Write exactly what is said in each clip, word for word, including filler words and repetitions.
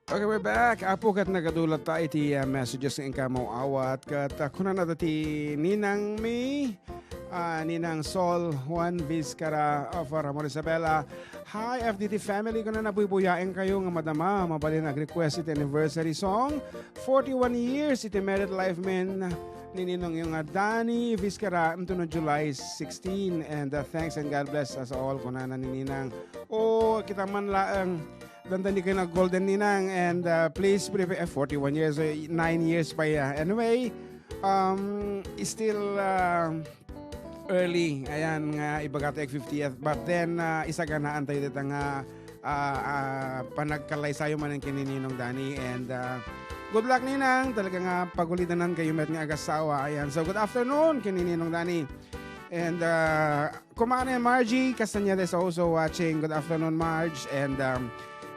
Okay, we're back. Apo, ket nagadu latta iti, ah, messages nga inka maawat. Ket, ah, kunana ti ninang mi, ah, Ninang Sol Juan Vizcara of Ramon Isabela. "Hi, F D T family. Kunana, buybuyaenkayo nga madama. Mabalin ag-request iti anniversary song. Forty-one years iti married life men ni ninongyo nga Danny Vizcara, intono July sixteen. And, uh, thanks and God bless us all," kunana ni Ninang. O, kita man laeng, dandani kayo nag-golden, Ninang. And, uh, please prepare, eh, forty-one years, eh, nine years pa ya. Anyway, um, still, uh, early. Ayan nga, ibaga tayo fiftieth. But then, uh, isaganaan tayo dita nga, uh, uh, panagkalaysayo manen ken ni Ninong Danny. And, uh, good luck, Ninang. Talaga nga, pagulidanan kayo met nga agasawa. Ayan. So, good afternoon ken ni Ninong Danny. And, uh, Kumare Margie Castañeda is also watching. Good afternoon, Marge. And, um,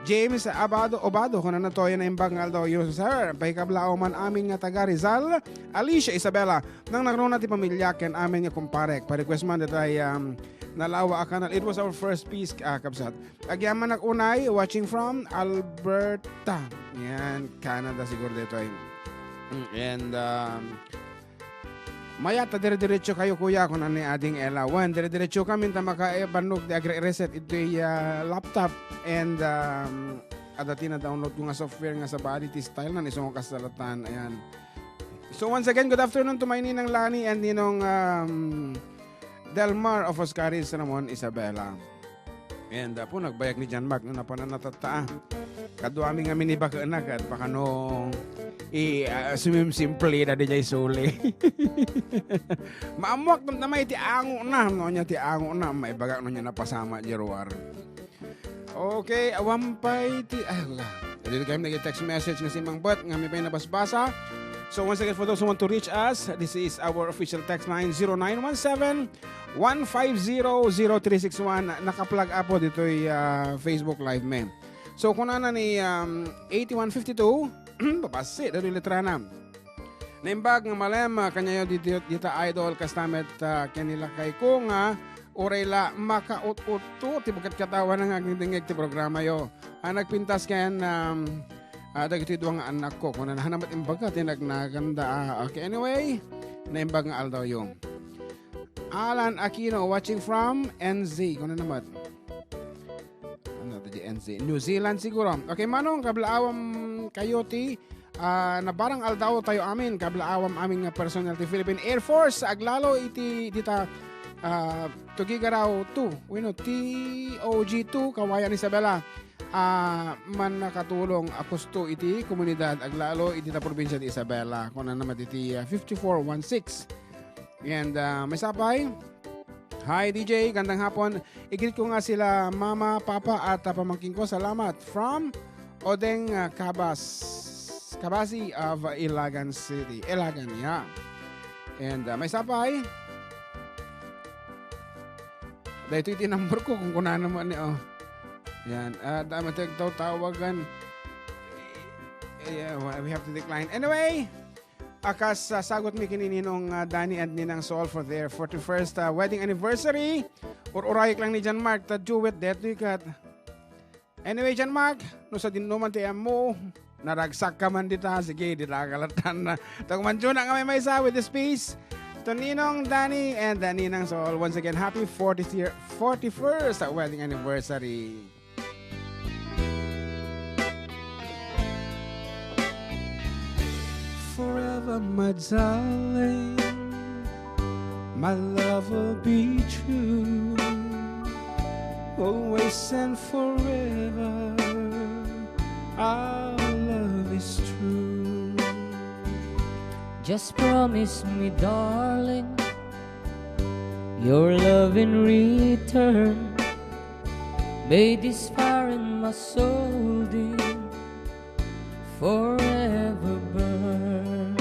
James Abado, Obado, kunana toy, naimbag nga aldawyo, sir. Pakikablaaw man amin nga taga Rizal. Alicia Isabela, nangnangruna ti pamilya ken amin nga kumparek. Pa-request man detay, um, Nalawa a Kanal. It was our first piece, ah, kabsat. Agyamanak unay, watching from Alberta. Yan, Canada siguro detoy. Mm, and, um, Mayat ta dire-diretso kayo, kuya, kunana ni Ading Ella. Wen, dire-diretso kami ta maka-, eh, bannog ti agre-reset iti, ah, laptop. And, um, adda ti na-download ko nga software nga sabali ti style na, isu nga kasalatan. Ayan. So, once again, good afternoon to my Ninang Lani and Ninong, um, Delmar of Oscaris, Ramon Isabela. And, uh, po, nagbayag ni John Mark no napanan natatta, ah. Kaduami nga minibakenak at pakano i, ah, sumimsimple na di jay suli. Maammuak na may ti ango na, no, niya ti ango na, maibaga no niya napasama, Jeruar. Okay, awan pay ti, ay, wala. Dito kayo nag-text message nga si Mang Bot, nga may pay nabasbasa. So once again, for those who want to reach us, this is our official text line, zero nine one seven, one five zero, zero three six one. Naka-plug, apo, ditoy, ah, Facebook Live, men. So, kunana ni, um, eighty-one fifty-two, babasi, datoy letrana. Naimbag nga malem, ah, kaniayo di, di, dita idol, kasta met, ah, ken ni lakayko nga, uray la makaut-utto ti pagkatkatawa nga agdingdingngeg ti programayo. Ah, nagpintas ken, um, ah, dagiti dua nga annakko. Kunana, "Nahanak met imbaga ti nagnaganda, ah." Okay, anyway, naimbag nga aldawyo. Alan Aquino watching from N Z. Kunana met. Ano to di N Z? New Zealand siguro. Okay, Manong, kablaawam kayo ti, ah, nabarang aldaw tayo amin. Kablaawam amin nga personal ti Philippine Air Force. Aglalo iti dita, ah, Tugigaraw two. Wenno, T O G two, Kawayan Isabela. Ah, mannakatulong a kusto iti komunidad. Aglalo iti ta probinsya ti Isabela. Kunana met iti, ah, fifty-four one six. And, ah, may sapay. Hi, D J. Gandang hapon. Igreet ko nga sila mama, papa, at, ah, pamangkin ko. Salamat. From Odeng, ah, Cabas, Cabasi of, ah, Ilagan City. Ilagan, yeah. And, ah, may sapay. Dahito iti number ko kung kunana mo ni, oh. Yan. Ah, dama tayo tawagan. Yeah, we have to decline. Anyway, Akas, ah, sagot mi ken ni Ninong, ah, Danny and Ninang Sol for their forty-first, ah, wedding anniversary. Ur-urayek lang ni John Mark, ta duet, detoy ket. Anyway, John Mark, no sadino man ti ammo, naragsak ka man dita, sige, dita ka latan na. Tagmantiyo na nga may maysa with this piece. To Ninong Danny and, uh, Ninang Sol, once again, happy fortieth year, forty-first wedding anniversary. Forever, my darling, my love will be true. Always and forever, our love is true. Just promise me, darling, your love in return. May this fire in my soul, dear, forever burn.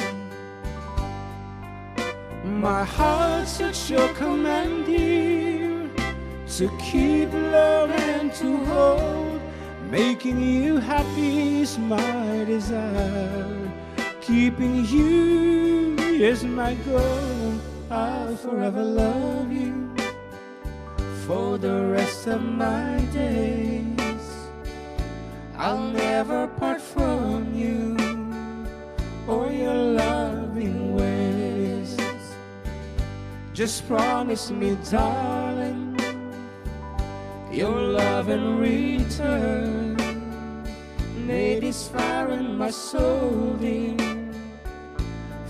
My heart seeks your command, dear, to keep, love, and to hold. Making you happy is my desire. Keeping you is my goal. I'll forever love you for the rest of my days. I'll never part from Just promise me, darling, your love in return. May this fire in my soul, dear,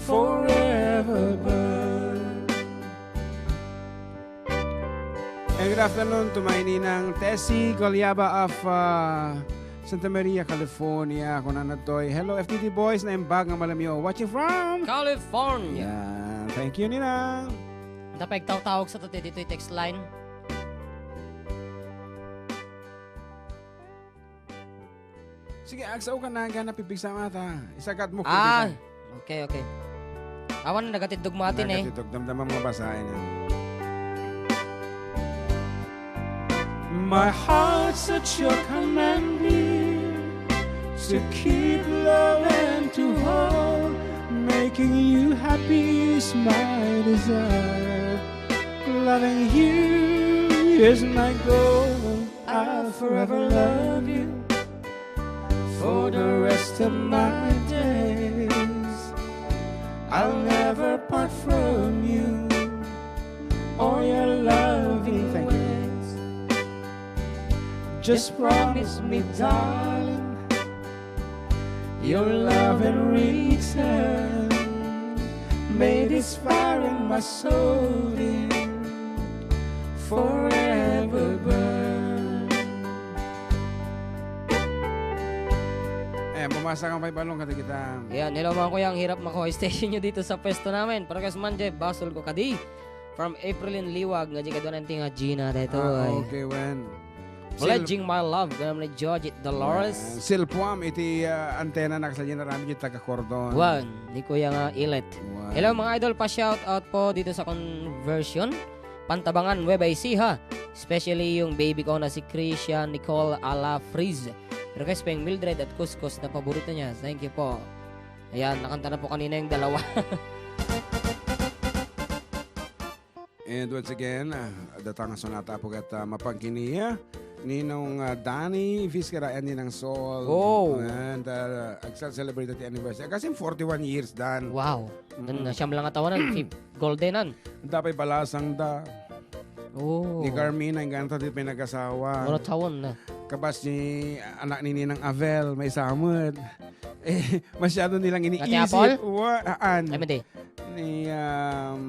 forever burn. And good afternoon to my Ninang Tessie Goliaba of, uh, Santa Maria, California. Kunana toy, "Hello, F T T boys, naimbag nga malamyo. Watching from California." Yan. Thank you, Ninang. Anta pay agtawtawag sa to, ditoy text line. Sige, agsaokan na, agana pipigsa mata. Isagat mo, Ah, pipigsa. Okay, okay. Awan, nagatiddog mo atin eh. Nagatiddog, damdama mo basahin, eh. My heart's at your command, dear, to keep love and to hold. Making you happy is my desire. Loving you is my goal. I'll forever love you for the rest of my days. I'll never part from you or your loving ways. Just promise me, darling, your love in return. May this fire in my soul, dear, forever burn. Ayan, pumasa kang paibalong kada kita. Ayan, hello mga kuya, ang hirap makuha station nyo dito sa pwesto namin. Pero guys, manje, basol ko kadi. From Aprilin Liwag, nga di kadwa na ti nga Gina, daytoy. Ah, okay, wen. Pledging my love, ganun ni George Dolores. Wen. Silpuam iti, ah, antena na kasla ginaramid iti taga Cordon. Wan, ni Kuya nga Ilet. Wan. Hello, mga idol, pa-shout out po dito sa conversion. Pantabangan, Nueva Ecija. Especially yung baby ko na si Christian Nicole Ala Friz. Request po yung Mildred at Kuskus na paborito niya. Thank you po. Ayan, nakanta na po kanina yung dalawa. And once again, ah, datang nga sonata po ket, ah, mapangkini, ah, Ninong, ah, Danny Vizcara and Ninang Sol. Oh. And, ah, agsa-celebrate ti anniversary. Kasi forty-one years, Dan. Wow. Mm. Nan, siyam lang a tawanan, fif-, goldenan. Dapay balasang da. Oh. Ni Carmina, inggana ta ti pinag-asawa. Wala taon na. Kabas ni anak ni Ninang Avel, may samot. Eh, masyado nilang iniisip. Ate Apple? Wa-, aan. Ay, madi. Ni, um,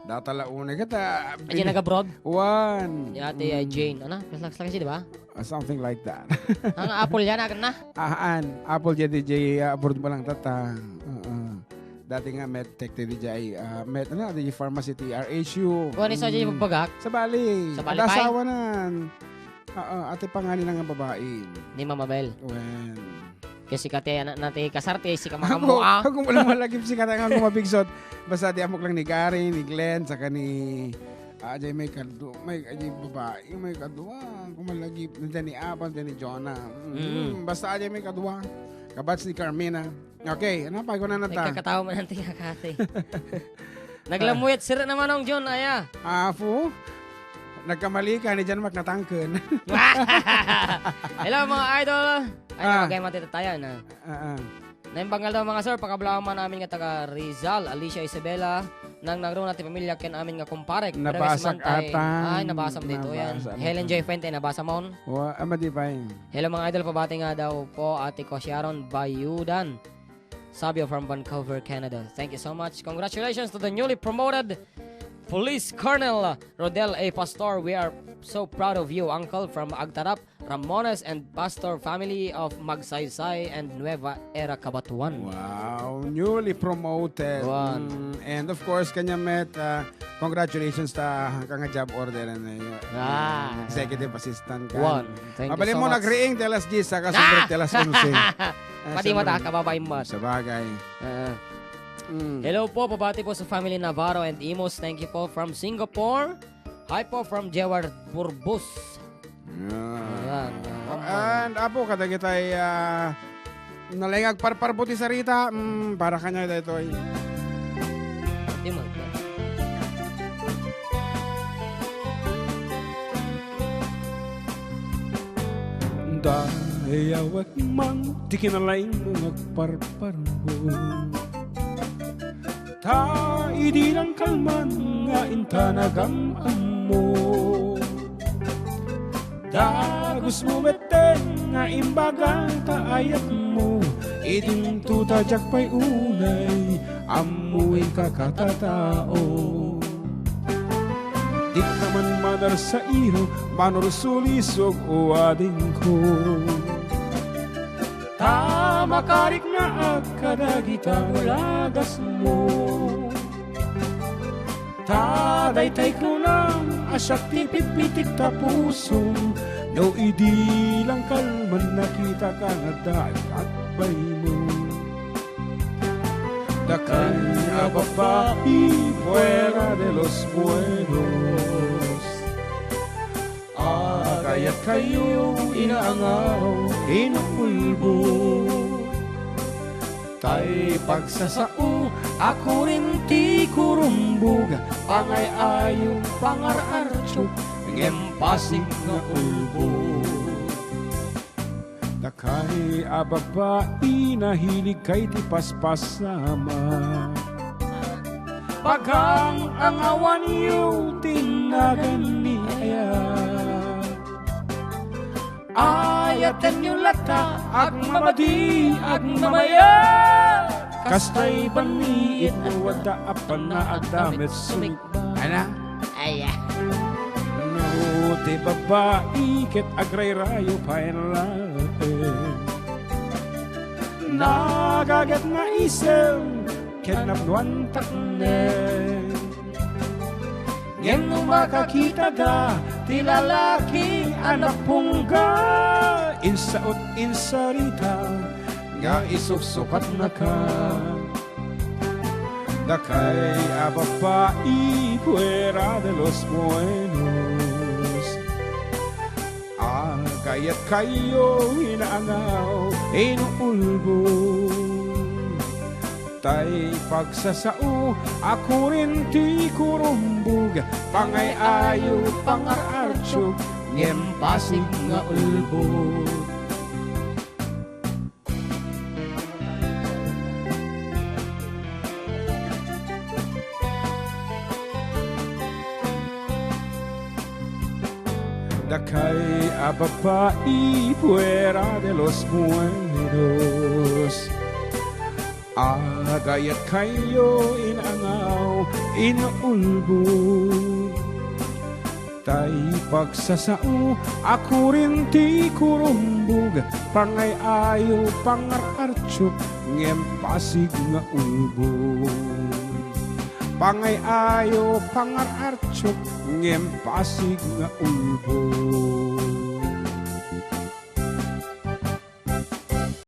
data la una kita. Ay, nag-abroad? Wan. Ni Ate, uh, Jane. Ano? Mas laki siya, di ba? Ah, something like that. Ang Apple yan, akin na. Ahaan. Apple, J D J, ah, abroad mo lang, tata. Oo. Dati nga, medtech, T D J, ah, med, ano, D J Pharmacy, T R H U. Kuha ni Soja yung Mm. pagbagak? Sa Bali. Sa Bali, Ada pay? asawa nan. Oo, ate pangani na nga babae. Ni Mama Bel. Wen. Kasi kati anak na ti kasarte, si Ako, kamakamo, ah. Ako mo lang malagip si kata nga kumabigsot. Basta di amok lang ni Gary, ni Glenn, saka ni, ah, ajay may kadu-, may, ajay babae, may kadua. Kumalagip, nandiyan ni Apan, nandiyan ni Jonah. Mm, Mm. basta ajay may kadua. Kabats ni Carmina. Okay, ano pa? Ikaw na nata. Nagkakatawa man ang tingakati. Naglamuyat sir naman ang John, aya. Apo? Nagkamali ka ni John Mark natangken. Hello, mga idol. Ay, Ah. okay, matita tayo na. Ah, ah. Naimbag nga daw, mga sir, pakablawan man amin nga taga Rizal, Alicia Isabela, nang nagruna ti pamilya ken amin nga kumparek. Nabasa Pero ismantay, atan. Ay, nabasa mo dito yan. Nabasa mo. Helen J. Fuente, nabasa mo? Wa, ama di pa yun. Hello, mga idol, pabati nga daw po, Ate Kosyaron Bayudan. Sabio from Vancouver, Canada. Thank you so much. Congratulations to the newly promoted Police Colonel Rodel A. Pastor. We are so proud of you, Uncle, from Agtarap, Ramones, and Pastor family of Magsaysay and Nueva Era, Cabatuan. Wow, newly promoted. Wan. Mm, and of course, kanya met, uh, congratulations ta kang job order and, uh, Ah. executive assistant ka. Wan. Thank you Abali so mo, much. Nagriing ti alas diyes, saka Ah! sundot ti alas onse. Ah, Pati siyempre. Mata, kababain mo. Sa bagay. Ah. Mm. Hello po, pabati po sa family Navarro and Imus. Thank you po from Singapore. Hi po from Jewar Burbus. Yeah. Ayan. And, apo, kadagitay, ah, nalaing agparparbo ti sarita, mm, para kanya daytoy. Di mo. Dayawek man ti kinalaing mo nga agparparbo. Ta idi langkalman nga inta nagam-ammo, dagusmo metten nga imbaga ta ayatmo, idinto ta diak pay unay ammo inka katatao. Dika man manarsairo, manursulisog o adingko. Ta makariknaak kadagita mulagasmo. Ta daytay kunam a siak ti pitpitik ta pusom, no idi langkalman nakitaka nga adda agbaymo. Dakay a babbai fuera de los buenos. Agayat kayo, inaangaw, inulbo. Tay pagsasao, akurin ti kurumbog, pangay-ayo, pangar-artiok, ngem pasig nga ulbo. Dakay a babbai, nahilig kay ti paspasama. Pagang-angawanyo ti nagan ni Aya. Ayatenyo latta, agmamadi, agmamaya. Kastay banni iti wadda a pannaagdamit sumik-, Ana? Aya. No ti babbai ket agrayrayo pay laeng. Nagaget nga isem ket napnuan takne. Ngem no makakitada ti lalaki a napungga, insaot insarita nga isuksukatnaka. Dakay a babbai fuera de los buenos. Agayat kayo, inaangaw, inuulbo. Tay pagsasao, akurin ti kurumbog, pangay-ayo, pangar-artiok, ngem pasig nga ulbo. Dakay a babbai fuera de los buenos. Agayat kayo, inaangaw, inuulbo. Tay pagsasao, akurin ti kurumbog, pangay-ayo, pangar-artiok, ngem pasig nga ulbo. Pangay-ayo, pangar-artiok, ngem pasig nga ulbo.